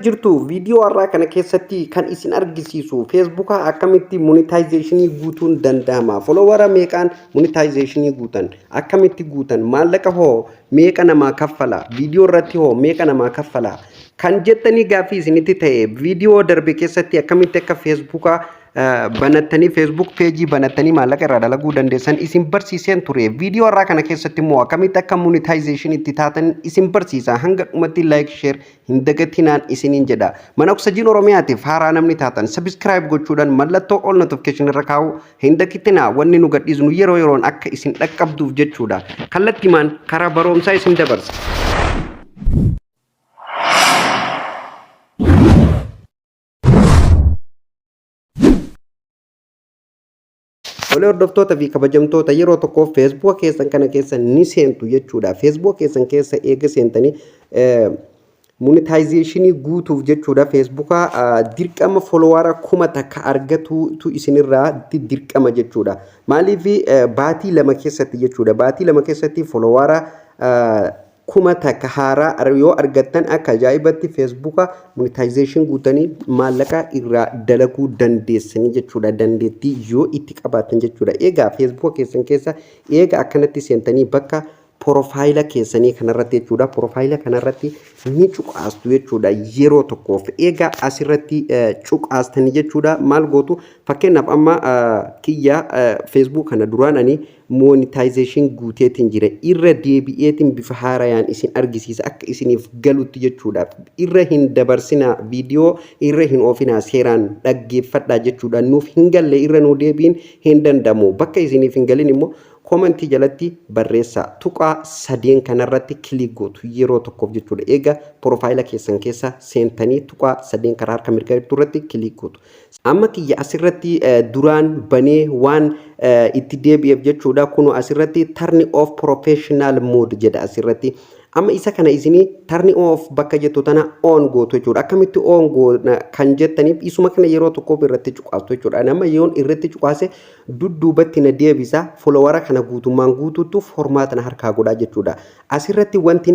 Jirtu viidiyoo har'aa kana keessatti kan isin argisiisu Feesbuukaa akkamitti monetization guutuun danda'ama, follower meeqaan monetization guutan, akkamitti guutan, maallaqa hoo meeqa namaa kaffala, viidiyoo irratti hoo meeqa namaa kaffala kan jettanii gaaffii isinitti ta'e, viidiyoo darbe keessatti akkamitti akka Feesbuukaa banattanii, Facebook page banattanii maallaqa irraa dalaguu dandeessan isin barsiiseen ture. Viidiyoo har'aa kana keessatti immoo akkamitti akka monetization itti taatan isin barsiisa. Hanga dhumatti like, share hin dagatinaan isiniin jedha. Mana Oksijiin Oromiyaatiif haaraa namni taatan subscribe gochuudhaan mallattoo all notification irra kaa'uu hin dagatinaa, wanni nu gadhiisnu yeroo yeroon akka isin dhaqqabduuf jechuudha. Kallattimaan karaa barumsaa isin dabarsa. Tolee, hordoftoota fi kabajamtoota, yeroo tokko Feesbuuka keessan kana keessa ni seentu jechuudha. Feesbuuka keessan keessa eega seentanii monetization guutuuf jechuudha. Feesbuuka dirqama follower 1000 argatutu isinirraa dirqama jechuudha. Maaliif? Baatii 2 keessatti jechuudha. Baatii 2 keessatti follower 1000 haaraa yoo argattan akka ajaa'ibatti Feesbuuka monetization guutanii maallaqa irraa dalaguu dandeessanii jechuudha. Dandeettii yoo itti qabaatan jechuudha. Egaa Feesbuuka keessan keessa eega akkanatti seentanii bakka profile keessanii kanarratti jechuudha. Profile kanarratti ni cuqaastu jechuudha yeroo tokkoof. Egaa asirratti cuqaastanii jechuudha, maal gootu? Fakkeenyaaf amma kiyya Facebook kana duraan ani monetization guuteetiin jira. Irra deebi'eetiin bifa haarayaan isin argisiisa akka isiniif galutti jechuudha. Irra hin dabarsinaa, viidiyoo irra hin oofinaa, seeraan dhaggeeffadhaa jechuudha. Nuuf hin galle, irra nuu deebiin hin danda'amu. Bakka isiniif hin galin immoo comment jalatti barreessaa. Tuqaa sadeen kanarratti click gootu yeroo tokkoof jechuudha. Egaa profile keessan keessa seentanii tuqaa sadeen karaa harka mirgaa jirtu irratti click gootu. Amma kiyya asirratti duraan banee waan itti deebi'eef jechuudha. Kun asirratti "turn off professional mode" jedha asirratti. Amma isa kana isinii "turn off" bakka jettu tana on gootu jechuudha. Akkamitti on goona kan jettaniif isuma kana yeroo tokkoof irratti cuqaastu jechuudha. Nama yoon irratti cuqaase dudduubatti na deebisa, follower kana guutummaan guutuutu format na harkaa godhaa jechuudha. Asirratti wanti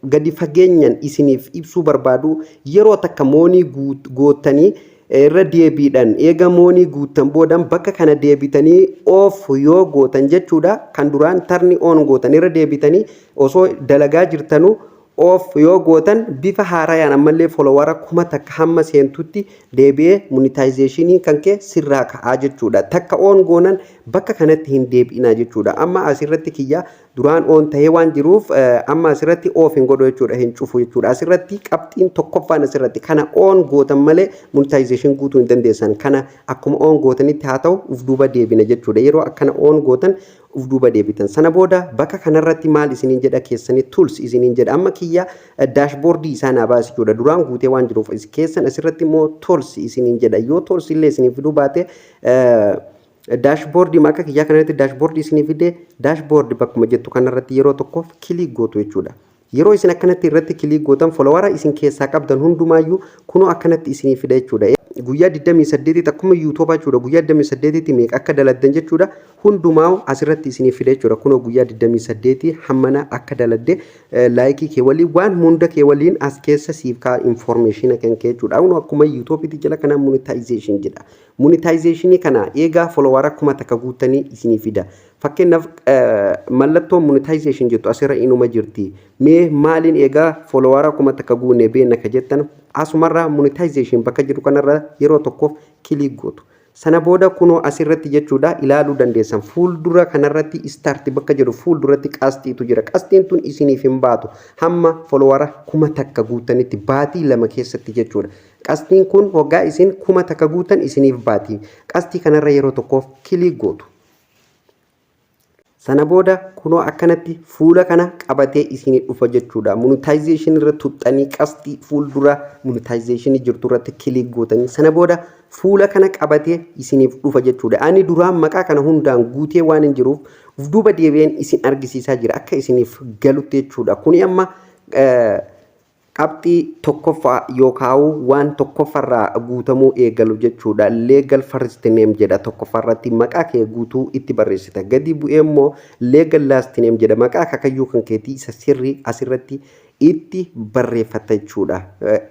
gadi fageenyaan isiniif ibsuu barbaadu, yeroo takka money gootanii irra deebiidhaan eega money guuttan boodan bakka kana deebitanii off yoo gootan jechuudha, kan duraan turn on gootan irra deebitanii osoo dalagaa jirtanuu off yoo gootan, bifa haarayaan ammallee follower 1000 hamma seentutti deebi'ee monetization kan kee sirraa ka'aa jechuudha. Takka on goonan bakka kanatti hin deebi'inaa jechuudha. Amma asirratti kiyya duraan on ta'ee waan jiruuf amma asirratti off hin godhu jechuudha, hin cufu jechuudha. Asirratti qabxiin tokkoffaan asirratti kana on gootan malee monetization guutuu hin dandeessan. Kana akkuma on gootanitti haa ta'u, uf duuba deebina jechuudha. Yeroo akkana on gootan uf duuba deebitan. Sana booda bakka kanarratti maal isiniin jedha? Keessanii "tools" isiniin jedha. Amma kiyya dashboard isaa naa baase jechuudha. Duraan guutee waan jiruuf keessan asirratti immoo "tools" isiniin jedha. Yoo "tools" illee isiniin fiduu baate, dashboard akka kiyyaa kanarratti dashboard isinii fide, "dashboard" bakkuma jettu kanarratti yeroo tokkoof click gootu jechuudha. Yeroo isin akkanatti irratti click gootan follower isin keessaa qabdan hundumaayyuu kunoo akkanatti isinii fida jechuudha. Guyyaa 28 akkuma YouTubaa jechuudha. Guyyaa 28 meeqa akka daladdan jechuudha. Hundumaa asirratti isinii fida jechuudha. Kunoo guyyaa 28 hammana akka daladde, like kee waliin, waan hunda kee waliin as keessa siif kaa information kan kee jechuudha. Kunoo akkuma YouTubeitti jala kana "monetization" jedha. Monetization kana eegaa follower 1000 guuttanii isinii fida. Fakkeenyaaf mallattoon "monetization" jettu asirra inuma jirti. Mee maaliin eegaa follower 1000 guunne beekna ka jettan, asumarraa "monetization" bakka jiru kanarra yeroo tokkoof click gootu. Sana booda kunoo asirratti jechuudha ilaaluu dandeessan. Fuuldura kanarratti "start" bakka jedhu fuulduratti qastiitu jira. Qastiin tun isiniif hin baatu hamma follower 1000 guutanitti baatii 2 keessatti jechuudha. Qastiin kun hoggaa isin 1000 guutan isiniif baati. Qastii kanarra yeroo tokkoof click gootu. Sana booda kunoo akkanatti fuula kana qabatee isinii dhufa jechuudha. Monetization irra tuxxanii qastii fuuldura monetization jirtu irratti click gootanii sana booda fuula kana qabatee isiniif dhufa jechuudha. Ani duraan maqaa kana hundaan guutee waan hin jiruuf uf duuba deebi'een isin argisiisaa jira akka isiniif galutti jechuudha. Kuni amma qabxii tokkoffaa yookaan waan tokkoffarraa guutamuu eegalu jechuudha. "Legal first name" jedha, tokkoffaarratti maqaa kee guutuu itti barreessita. Gadi bu'ee immoo "legal last name" jedha, maqaa akaakayyuu kan keetii isa sirrii asirratti itti barreeffata jechuudha.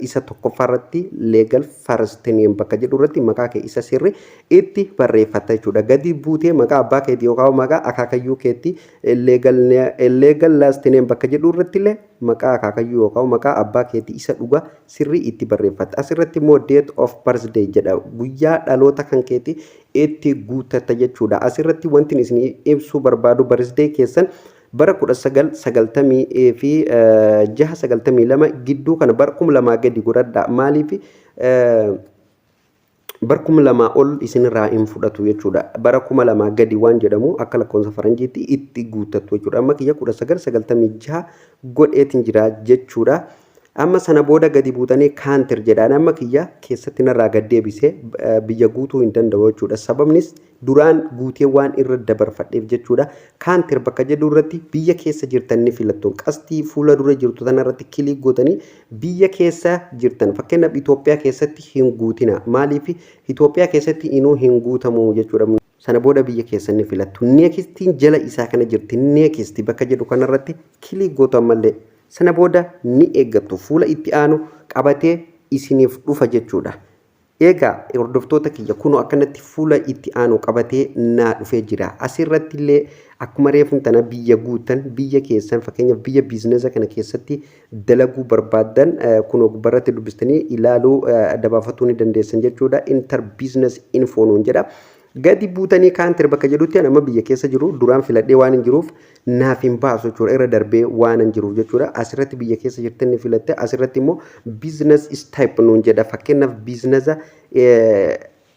Isa tokkoffaa irratti, legal first name bakka jedhu irratti maqaa kee isa sirrii itti barreeffata jechuudha. Gadi buutee maqaa abbaa keetii yookaan maqaa akaakayyuu keetti, legal last name bakka jedhu irratti illee maqaa akaakayyuu yookaan maqaa abbaa keetii isa dhugaa sirrii itti barreeffata. Asirratti immoo date of birthday jedha. Guyyaa dhaloota kan keetii itti guuttata jechuudha. Asirratti wanti isin ibsuu barbaadu, birthday keessan bara 1990 fi 6, 92 gidduu kana, bara 2000 gadi godhadha. Maaliif? Bara 2000 ol isinirraa hin fudhatu jechuudha. Bara 2000 gadi waan jedhamu akka lakkoofsa faranjiitti itti guuttattu jechuudha. Amma kiyya 1996 godheetiin jira jechuudha. Amma sana booda gadi buutanii country jedhaan. Amma kiyya keessatti narraa gad deebisee biyya guutuu hin danda'u jechuudha. Sababnis duraan guutee waan irra dabarfadheef jechuudha. Country bakka jedhu irratti biyya keessa jirtan ni filattu. Qastii fuula dura jirtu tanarratti click gootanii biyya keessa jirtan, fakkeenyaaf Itoophiyaa keessatti hin guutina. Maaliif? Itoophiyaa keessatti inuu hin guutamu jechuudha. Sana booda biyya keessan ni filattu. Nextiin jala isaa kana jirti. Next bakka jedhu kanarratti click gootu ammallee. Sana booda ni eeggattu. Fuula itti aanu qabatee isiniif dhufa jechuudha. Egaa hordoftoota kiyya, kunoo akkanatti fuula itti aanu qabatee naa dhufee jira. Asirratti illee akkuma reefuun tana biyya guutan, biyya keessan, fakkeenyaaf biyya businessa kana keessatti dalaguu barbaaddan, kunoo gubbaarratti dubbistanii ilaaluu dabaafatuu ni dandeessan jechuudha. Enter business info nuun jedha. Gadi buutanii country bakka jedhutti nama biyya keessa jiru duraan filadhee waan hin jiruuf naaf hin baasu jechuudha. Irra darbee waan hin jiruuf jechuudha. Asirratti biyya keessa jirtan ni filatte. Asirratti immoo business type nuun jedha. Fakkeenyaaf businessa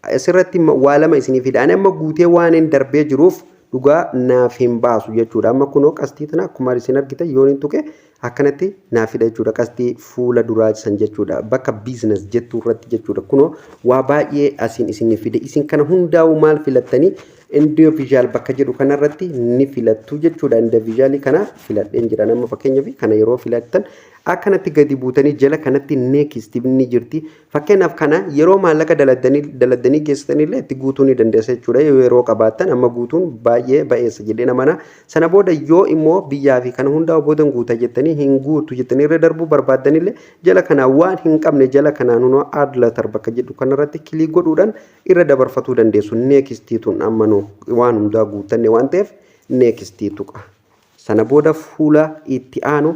asirratti waa lama isinii fida. Ani amma guutee waan hin darbee jiruuf dhugaa naaf hin baasu jechuudha. Amma kunoo qastii tana akkuma isin argitan yoon hin tuqe akkanatti naaf fida jechuudha. Qastii fuula duraa san jechuudha. Bakka business jettu irratti jechuudha. Kunoo waa baay'ee asiin isinii fide. Isin kana hundaa'u maal filattanii? Individual bakka jedhu kanarratti ni filattu jechuudha. Individual kana filadheen jira. Nama fakkeenyaaf kana yeroo filattan akkanatti gadi buutanii jala kanatti next ni jirti. Fakkeenyaaf kana yeroo maallaqa daladdanii geessitanillee itti guutuu ni dandeessa jechuudha. Yeroo qabaattan amma guutuun baay'ee ba'eessa jedhee namana. Sana booda yoo immoo biyyaa fi kana hundaa boodan guuta jettanii, hin guutu jettanii irra darbuu barbaaddanillee, jala kanaa waan hin qabne jala kanaan hunoo add later bakka jedhu kanarratti click godhuudhaan irra dabarfatuu dandeessu. Nextiituun amma waan hundaa guutanne waan ta'eef nextii tuqa. Sana booda fuula itti aanu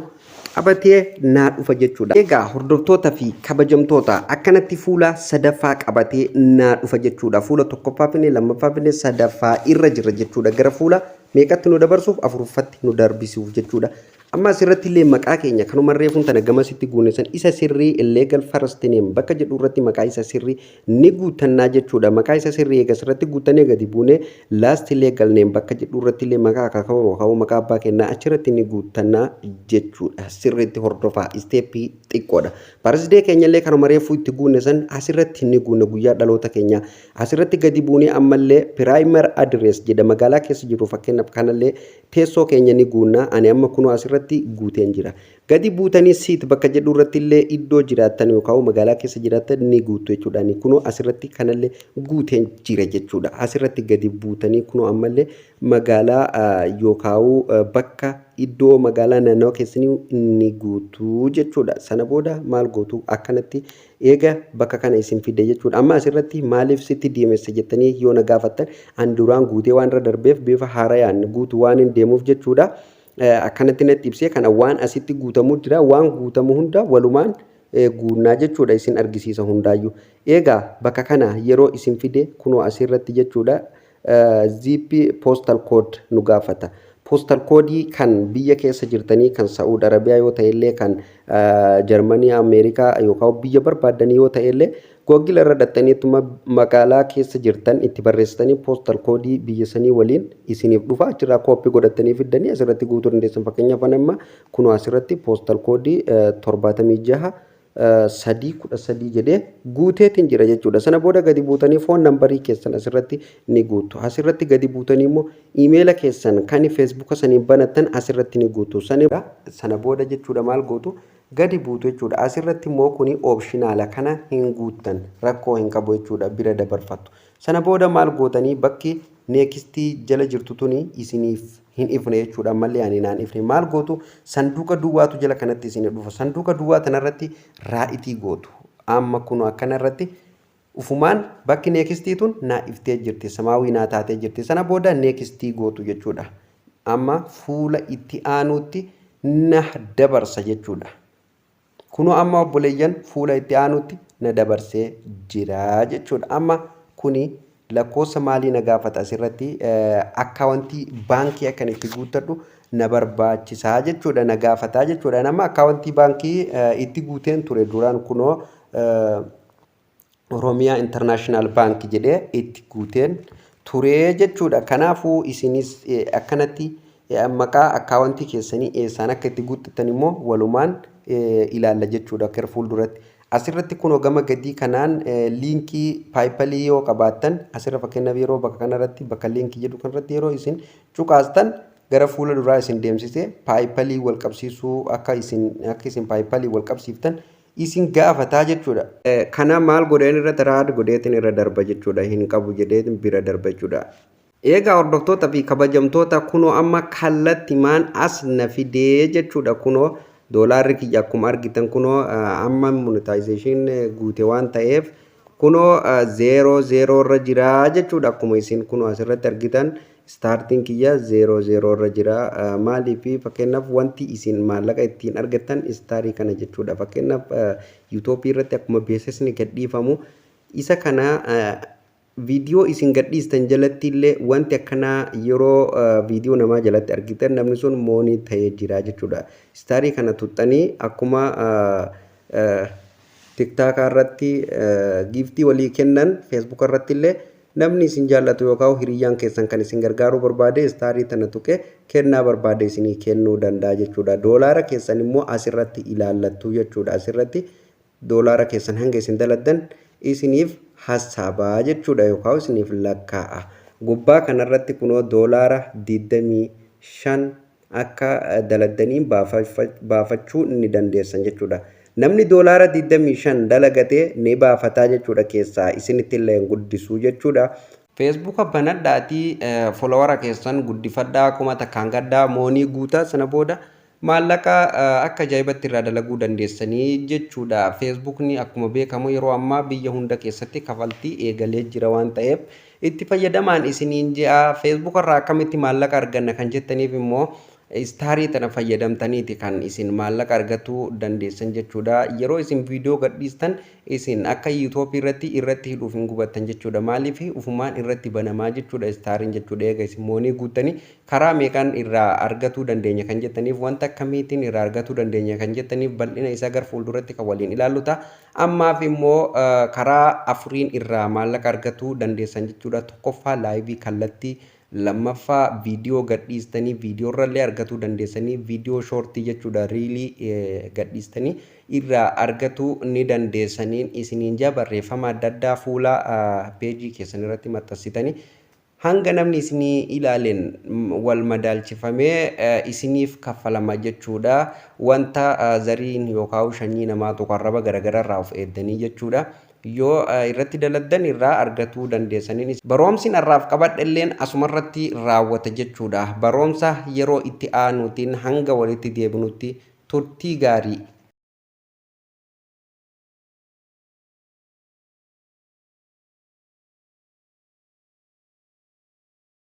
qabatee naa dhufa jechuudha. Egaa hordoftoota fi kabajamtoota, akkanatti fuula sadaffaa qabatee naa dhufa jechuudha. Fuula tokkoffaa finne, lammaffaa finne, sadaffaa irra jira jechuudha. Gara fuula meeqatti nu dabarsuuf? Afurffatti nu darbisuuf jechuudha. Amma asirratti illee maqaa keenya kanuma reefuun tana gamasitti guune san isa sirrii, legal first name bakka jedhu irratti maqaa isa sirrii ni guutannaa jechuudha. Maqaa isa sirrii eega asirratti guutannee gadi buunee last legal name bakka jedhu irratti illee maqaa akaakuu yookaan maqaa abbaa kennaa achirratti ni guutannaa jechuudha. Sirriitti hordofaa, steppii xiqqoodha. Birthday keenya illee kanuma reefuu itti guune san asirratti ni guune, guyyaa dhaloota keenyaa. Asirratti gadi buunee ammallee primary address jedha, magaalaa keessa jiru, fakkeenyaaf kanallee teessoo keenya ni guunnaa. Ani amma kunoo asirratti guuteen jira. Gadi buutanii city bakka jedhu irratti illee iddoo jiraattan yookaan magaalaa keessa jiraattan ni guutu jechuudha. Kunoo asirratti kanallee guuteen jira jechuudha. Asirratti gadi buutanii kunoo ammallee magaalaa yookaan bakka iddoo magaalaa naannawaa keessanii ni guutuu jechuudha. Sana booda maal gootu? Akkanatti eega bakka kana isin fide jechuudha. Amma asirratti maaliif sitti diimesse jettanii yoo na gaafattan, an duraan guutee waan irra darbeef bifa haarayaan guutuu waan hin deemuuf jechuudha. Akkanatti natti ibsee kana waan asitti guutamuu jira, waan guutamu hunda walumaan guunnaa jechuudha, isin argisiisa hundaayyuu. Egaa bakka kana yeroo isin fide kunoo asirratti jechuudha, zip postal code nu gaafata. Postal codeii kan biyya keessa jirtanii, kan Saa'ud Arabiyaa yoo ta'ellee, kan Jarmanii, Ameerikaa yookaan biyya barbaaddanii yoo ta'ellee, Google irra dhattaniituma magaalaa keessa jirtan itti barreessitanii postal codeii biyya sanii waliin isiniif dhufa. Achirraa copy godhattanii fiddanii asirratti guutuu dandeessan. Fakkeenyaaf amma kunoo asirratti postal codeii 76313 jedhee guuteetiin jira jechuudha. Sana booda gadi buutanii phone numberii keessan asirratti ni guutu. Asirratti gadi buutanii immoo emaila keessan kan Facebooka saniin banattan asirratti ni guutu. Sana booda jechuudha maal gootu? Gadi buutu jechuudha. Asirratti immoo kuni optionala, kana hin guuttan, rakkoo hin qabu jechuudha, bira dabarfattu. Sana booda maal gootanii? Bakki nextii jala jirtu tuni isiniif Hin ifne jechuudha. Ammallee ani naan ifne. Maal gootu? Sanduuqa duwwaatu jala kanatti isin dhufa. Sanduuqa duwwaa tanarratti right gootu. Amma kun akkana irratti ufumaan bakki next tun naa iftee jirti, samaawii naa taatee jirti. Sana booda next gootu jechuudha. Amma fuula itti aanutti na dabarsa jechuudha. Kunoo amma, obboleeyyan, fuula itti aanutti na dabarsee jira jechuudha. Amma kuni lakkoofsa maalii na gaafata? Asirratti akkaawuntii baankii akkan itti guuttadhu na barbaachisaa jechuudha, na gaafataa jechuudha. Nama akkaawuntii baankii itti guuteen ture duraan, kunoo Oromiyaa International Bank jedhee itti guuteen turee jechuudha. Kanaafuu isinis akkanatti maqaa akkaawuntii keessanii eessaan akka itti guuttattan immoo walumaan ilaalla jechuudha gara fuulduratti. Asirratti kunoo gama gadii kanaan liinkii PayPalii yoo qabaattan, asirra fakkeenyaaf yeroo bakka kanarratti, bakka liinkii jedhu kanarratti yeroo isin cuqaastan, gara fuula duraa isin deemsisee PayPalii wal qabsiisuu akka isin PayPalii wal qabsiiftan isin gaafataa jechuudha. Kana maal godheen irra taraad godheetiin irra darba jechuudha. Hin qabu jedheetiin bira darba jechuudha. Egaa hordoftoota fi kabajamtoota, kunoo amma kallattimaan as na fidee jechuudha. Kunoo doolaarri kiyya akkuma argitan kunoo amma monetization guute waan ta'eef kunoo 0 0 irra jira jechuudha. Akkuma isin kunoo asirratti argitan, startiin kiyya 0 0 irra jira. Maaliif? Fakkeenyaaf wanti isin maallaqa ittiin argattan starii kana jechuudha. Fakkeenyaaf YouTubeii irratti akkuma beeksisni gadhiifamu isa kana viidiyoo isin gadhiistan jalatti illee wanti akkanaa yeroo viidiyoo namaa jalatti argitan, namni sun money ta'ee jira jechuudha. Starii kana tuxxanii akkuma TikTokaa irratti giftii walii kennan, Facebooka irratti illee namni isin jaallatu yookaan hiriyyaan keessan kan isin gargaaruu barbaade starii tana tuqee kennaa barbaade isinii kennuu danda'a jechuudha. Doolaara keessan immoo asirratti ilaallattu jechuudha. Asirratti doolaara keessan hanga isin daladdan isiniif hassaabaa jechuudha yookaan isiniif lakkaa'a. Gubbaa kanarratti kunoo doolaara 25 akka daladdanii baafachuu ni dandeessan jechuudha. Namni doolaara 25 dalagatee ni baafataa jechuudha, keessaa isinitti illee guddisuu jechuudha. Facebooka banadhaatii followera keessan guddifadhaa, 1000n gaddaa money guutaa, sana booda maallaqa akka ajaa'ibatti irraa dalaguu dandeessanii jechuudha. Facebookni akkuma beekamu yeroo ammaa biyya hunda keessatti kafaltii eegalee jira waan ta'eef itti fayyadamaan isiniin ji'a. Facebooka irraa akkamitti maallaqa arganna kan jettaniif immoo starii tana fayyadamtaniiti kan isin maallaqa argatuu dandeessan jechuudha. Yeroo isin viidiyoo gadhiistan isin akka YouTubeii irratti hidhuuf hin gubattan jechuudha. Maaliif? Ufumaan irratti banamaa jechuudha stariin jechuudha. Eega isin money guuttanii, karaa meeqaan irraa argatuu dandeenya kan jettaniif, wanta akkamiitiin irraa argatuu dandeenya kan jettaniif, bal'ina isaa gara fuulduratti kan waliin ilaallu ta'a. Ammaaf immoo karaa afuriin irraa maallaqa argatuu dandeessan jechuudha. Tokkoffaa liveii kallattii, lammaffaa viidiyoo gadhiistanii viidiyoo irrallee argatuu dandeessanii, viidiyoo shortii jechuudha, reelii gadhiistanii irraa argatuu ni dandeessaniin isiniin jaa. Barreeffama adda addaa fuula peejii keessan irratti maxxansitanii hanga namni isinii ilaaleen wal madaalchifamee isiniif kaffalama jechuudha. Wanta zariin yookaan sanyii namaa tokko arraba garaagaraa irraa of eeddanii jechuudha. Yoo irratti daladdan irraa argatuu dandeessaniin. Barumsi har'aaf qabadhe illeen asumarratti raawwata jechuudha. Barumsa yeroo itti aanuutiin hanga walitti deebinutti turtii gaarii.